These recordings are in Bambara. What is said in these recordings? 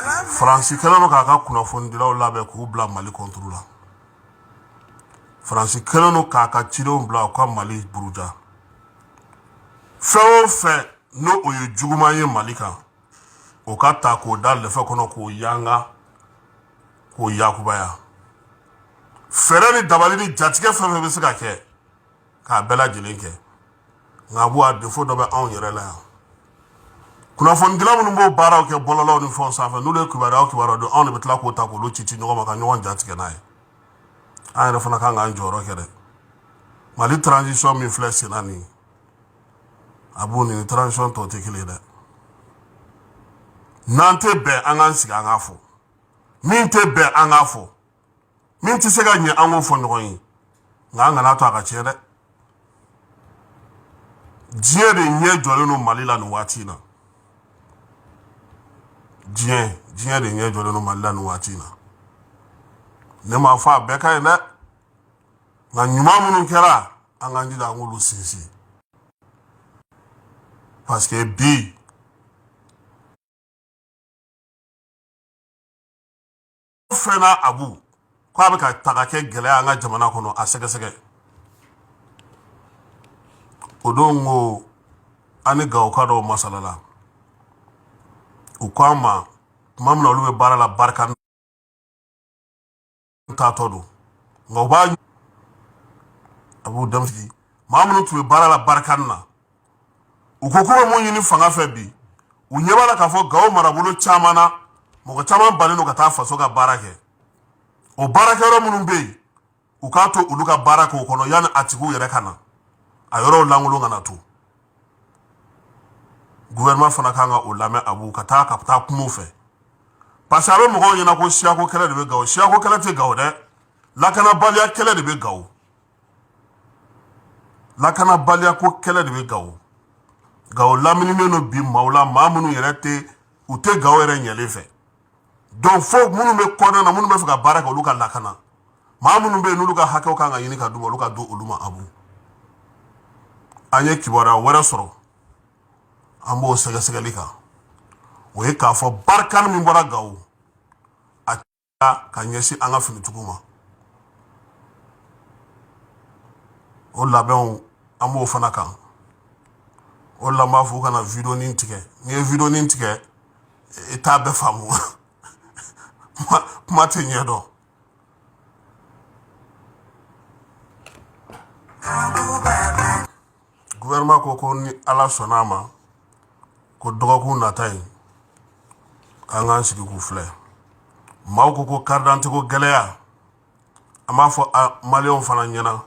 Faransi kɛlen don k'a ka kunnafonidilaw labɛn k'u bila Mali contre la. Faransi kɛlen don k'a ka cidenw bila u ka Mali buruja. Fɛn o fɛn n'o o ye juguman ye Mali kan, o ka ta k'o da lɛfɛ kɔnɔ k'o yanga k'o yakubaya. Fɛɛrɛ ni dabali ni jatigɛ fɛn fɛn bɛ se ka kɛ k'a bɛɛ lajɛlen kɛ. Nka Abu, a défaut dɔ bɛ anw yɛrɛ la yan. Kunnafonidila minnu b'o baaraw kɛ bɔlɔlɔw ni fɛnw sanfɛ, n'olu ye kibaruya o kibaruya don, anw de bɛ tila k'o ta k'olu ci ci ɲɔgɔn ma ka ɲɔgɔn ja tigɛ n'a ye. An yɛrɛ fana kan k'an jɔyɔrɔ kɛ dɛ. Mali transition min filɛ sen na nin ye, Abu, nin ni transition tɔw tɛ kelen ye dɛ. N'an tɛ bɛn, an k'an sigi an k'a fɔ. Min tɛ bɛn, an k'a fɔ. Min tɛ se ka ɲɛ, an k'o fɔ ɲɔgɔn ye. Nka an kana to a ka tiɲɛ dɛ. Diɲɛ de ɲɛ jɔlen don Mali la nin waati in na. Diɲɛ de ɲɛ jɔlen don Mali la nin waati in na. Ne m'a fɔ a bɛɛ ka ɲi dɛ, nka ɲuman minnu kɛra, an k'an jija an k'olu sinsin, parce que bi fɛn na, Abu, k'a bɛ ka taga kɛ gɛlɛya an ka jamana kɔnɔ, a sɛgɛsɛgɛ. O don ko an ni Gawoka dɔw masala la, u ko an ma tuma min na olu bɛ baara la, barika taatɔ don, nka u b'a a b'u denmisɛnnin maa minnu tun bɛ baara la barika na, u ko k'u bɛ mun ɲini fanga fɛ bi? U ɲɛ b'a la k'a fɔ Gawo marabolo caman na, mɔgɔ caman bannen don ka taa faso ka baara kɛ. O baarakɛyɔrɔ minnu bɛ yen, u k'a to olu ka baara k'o kɔnɔ yanni a tigiw yɛrɛ ka na, a yɔrɔw lankolon kana to. Gouvernement fana kan ka o lamɛn, Abu, ka taa kuma u fɛ, parce que a bɛ mɔgɔw ɲɛna ko siyako kɛlɛ de bɛ Gawo. Siyako kɛlɛ tɛ Gawo dɛ, lakanabaliya kɛlɛ de bɛ Gawo. Lakanabaliya ko kɛlɛ de bɛ Gawo. Gawo lamininen don bi maaw la, maa minnu yɛrɛ tɛ, u tɛ Gawo yɛrɛ ɲɛlen fɛ. Donc fo minnu bɛ kɔnɔna na, minnu bɛ fɛ ka baara kɛ, olu ka lakana. Maa minnu bɛ yen, n'olu ka hakɛw kan ka ɲini ka d'u ma, olu ka di olu ma. Abu, an ye kibaruya wɛrɛ sɔrɔ, an b'o sɛgɛsɛgɛli kan. O ye k'a fɔ Barkhane min bɔra Gawo, a ka ɲɛsin an ka finitigiw ma, o labɛnw, an b'o fana kan. O la n b'a fɔ u kana videonin tigɛ. N'i ye videonin tigɛ, i t'a bɛɛ faamu, kuma tɛ ɲɛ dɔn. Gouvernement ko ko ni Ala sɔnna a ma, ko dɔgɔkun nata in, k'an k'an sigi k'u filɛ. Maaw ko ko carte d'identité ko gɛlɛya. An b'a fɔ Maliyɛnw fana ɲɛna,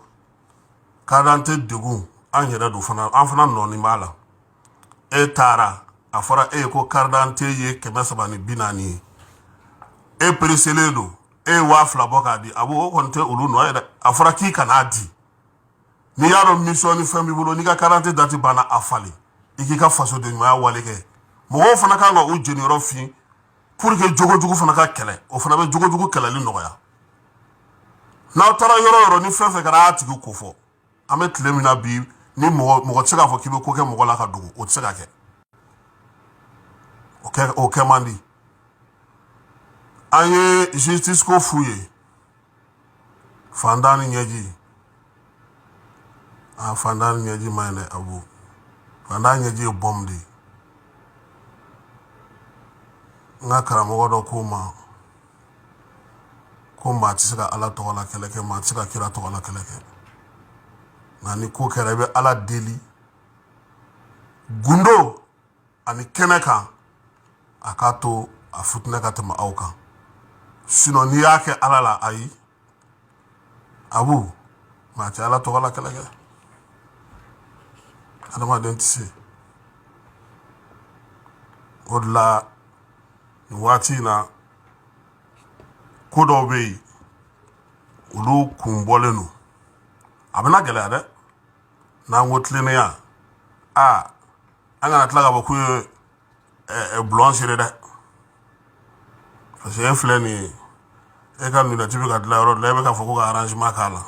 carte d'identité degun, an yɛrɛ don fana, an fana nɔɔni b'a la. E taara, a fɔra e ye ko carte d'identité ye 340 ye, e pereselen don, e ye 2000 bɔ k'a di. A b'o, o kɔni tɛ olu nɔ ye dɛ. A fɔra k'i kan'a di. N'i y'a dɔn mission ni fɛn b'i bolo, n'i ka carte d'identité date banna, a falen, i k'i ka fasoden ɲumanya wale kɛ. Mɔgɔw fana kan ka u jeniyɔrɔ fin pour que jogojugu fana ka kɛlɛ. O fana bɛ jogojugu kɛlɛli nɔgɔya. N'aw taara yɔrɔ o yɔrɔ, ni fɛn fɛn kɛra, a y'a tigi ko fɔ. An bɛ tile min na bi, ni mɔgɔ mɔgɔ tɛ se k'a fɔ k'i bɛ ko kɛ mɔgɔ la ka dogo, o tɛ se ka kɛ, o kɛ, o kɛ man di. An ye justice ko f'u ye, fantan ni ɲɛji. A fantan ni ɲɛji man ɲi dɛ, Abu. Fantan ɲɛji ye bɔmu de ye. N ka karamɔgɔ dɔ ko n ma ko maa tɛ se ka Ala tɔgɔ la kɛlɛ kɛ, maa tɛ se ka kira tɔgɔ la kɛlɛ kɛ, nka ni ko kɛra, i bɛ Ala deli gundo ani kɛnɛ kan, a k'a to a futinɛ ka tɛmɛ aw kan. Sinon n'i y'a kɛ Ala la, ayi, Abu, maa tɛ Ala tɔgɔ la kɛlɛ kɛ, adamaden tɛ se o de la. Nin waati in na, ko dɔw bɛ yen, olu kun bɔlen don, a bɛna gɛlɛya dɛ. N'an ko tilennenya, aa, an kana tila k'a fɔ k'u ye bulon siri dɛ, parce que e filɛ nin ye, e ka lunette bɛ ka dilan yɔrɔ dɔ la, e bɛ k'a fɔ ko ka arrangement k'a la.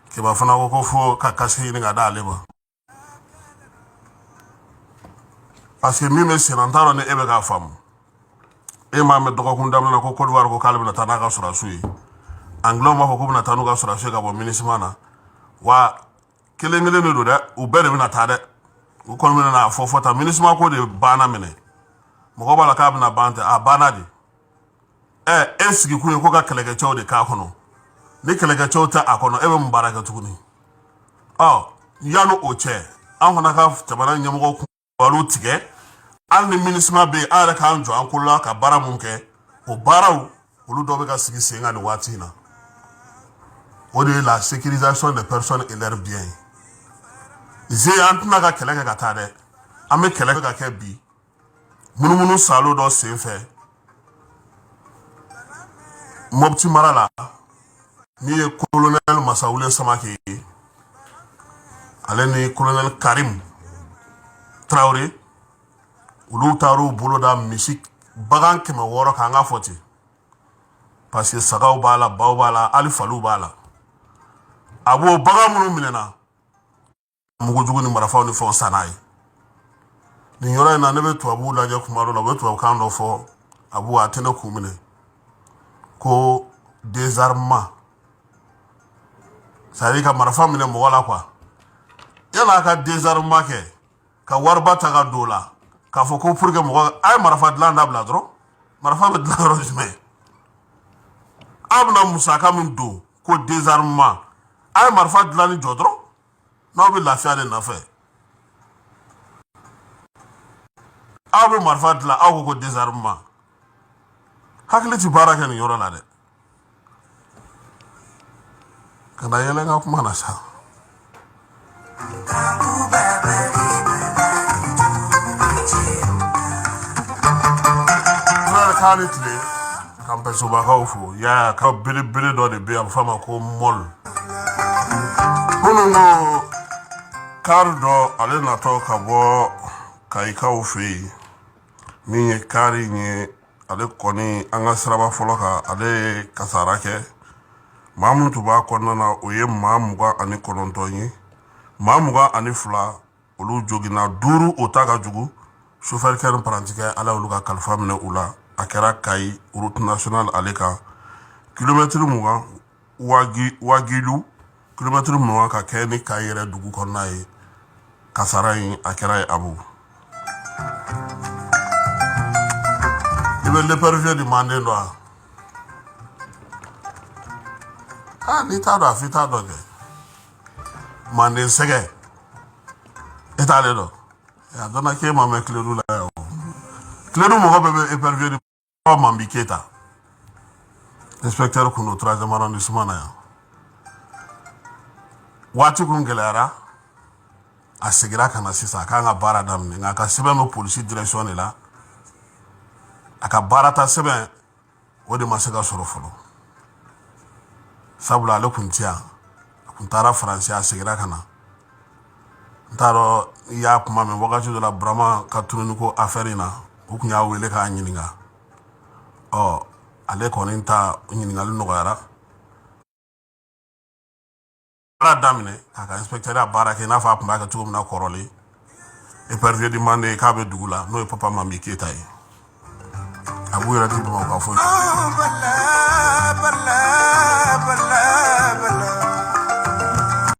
Keba fana ko ko fo ka casque ɲini ka d'ale ma, parce que min bɛ sen na, n t'a dɔn ni e bɛ k'a faamu. E m'a mɛn dɔgɔkun daminɛ na ko Côte d'Ivoire ko k'ale bɛna taa n'a ka sɔrɔdasiw ye? Anglais b'a fɔ k'u bɛna taa n'u ka sɔrɔdasiw ye ka bɔ MINUSMA na. Wa kelen kelen de don dɛ, u bɛɛ de bɛna taa dɛ. U kɔni bɛna n'a fɔ fɔ tan. MINUSMA ko de banna minɛ, mɔgɔ b'a la k'a bɛna ban tɛ, a banna de. Ɛ, e sigikun ye ko ka kɛlɛkɛcɛw de k'a kɔnɔ. Ni kɛlɛkɛcɛw tɛ a kɔnɔ, e bɛ mun baara kɛ tuguni? Ɔ, yanni o cɛ, an fana ka jamana ɲɛmɔgɔw kubaliw tigɛ. Hali ni MINUSMA bɛ yen, an yɛrɛ k'an jɔ an kolo la ka baara mun kɛ, o baaraw olu dɔ bɛ ka sigi sen kan nin waati in na. O de ye la sécurisation des personnes et leurs biens. Ze, an tɛna ka kɛlɛ kɛ ka taa dɛ, an bɛ kɛlɛ ka kɛ bi. Munumunu salo dɔ sen fɛ Mɔpti mara la, min ye colonel Masawule Samake ye, ale ni colonel Karim Traoré, olu taar'u bolo da misi bagan 600 kan. An k'a fɔ ten, parce que sagaw b'a la, baw b'a la, hali faliw b'a la. A b'o bagan minnu minɛna, mugujugu ni marifaw ni fɛnw san n'a ye. Nin yɔrɔ in na, ne bɛ tubabuw lajɛ kuma dɔ la, u bɛ tubabukan dɔ fɔ, a b'u a tɛ ne kun minɛ, ko désarmement, c'est à dire ka marifa minɛ mɔgɔ la quoi. Yala ka désarmement kɛ ka wariba ta ka don o la, k'a fɔ ko pour que mɔgɔ a ye marifa dilan dabila dɔrɔn, marifa bɛ dilan yɔrɔ jumɛn? Aw bɛna musaka min don ko désarmement, a ye marifa dilanni jɔ dɔrɔn, n'aw bɛ lafiya de nɔfɛ. Aw bɛ marifa dilan, aw ko ko désarmement. Hakili ti baara kɛ nin yɔrɔ la dɛ. Kana yɛlɛ n ka kuma na sa. K'a ni tile, kanpɛsobakaw fo ya ka belebele dɔ de bɛ yen, a bɛ f'a ma ko mɔl. Kunun ko kari dɔ, ale natɔ ka bɔ Kayikaw fɛ yen, min ye kari in ye, ale kɔni an ka siraba fɔlɔ kan, ale ye kasara kɛ. Maa minnu tun b'a kɔnɔna na, o ye maa 29 ye. Maa 22, olu joginna, 5 o ta ka jugu. Sofɛrikɛ ni parantikɛ, Ala y'olu ka kalifa minɛ u la. A kɛra Kayi route nationale ale kan, kilomɛtiri 20 Wagilu, kilomɛtiri 20 ka kɛ ni Kayi yɛrɛ dugu kɔnɔna ye. Kasara in a kɛra ye. Abu, i bɛ L'Épervier di Manden dɔn wa? Aa, n'i t'a dɔn, a f'i t'a dɔn kɛ. Manden sɛgɛ, e t'ale dɔn? A dɔnna k'e ma mɛn Kiledu la yan o. Kiledu mɔgɔ bɛɛ bɛ Épervier di. Mambi Keyita, inspecteur kun don troisième arrondissement na yan. Waati kun gɛlɛyara, a segira ka na sisan, a k'an ka baara daminɛ, nka a ka sɛbɛn bɛ polisi direction de la. A ka baara ta sɛbɛn, o de ma se ka sɔrɔ fɔlɔ, sabula ale kun ti yan, a kun taara Faransi, a segira ka na. N t'a dɔn i y'a kuma mɛn wagati dɔ la, Burama ka tununi ko affaire in na, u kun y'a wele k'a ɲininka. Ɔ, ale kɔni ta ɲininkali nɔgɔyara. Baara daminɛ k'a ka inspecteur baara kɛ i n'a fɔ a tun b'a kɛ cogo min na kɔrɔlen. Épervier di Mande k'a bɛ dugu la, n'o ye Papa Mambi Keyita ye. A b'u yɛrɛ ti Bamakɔ ka foyi.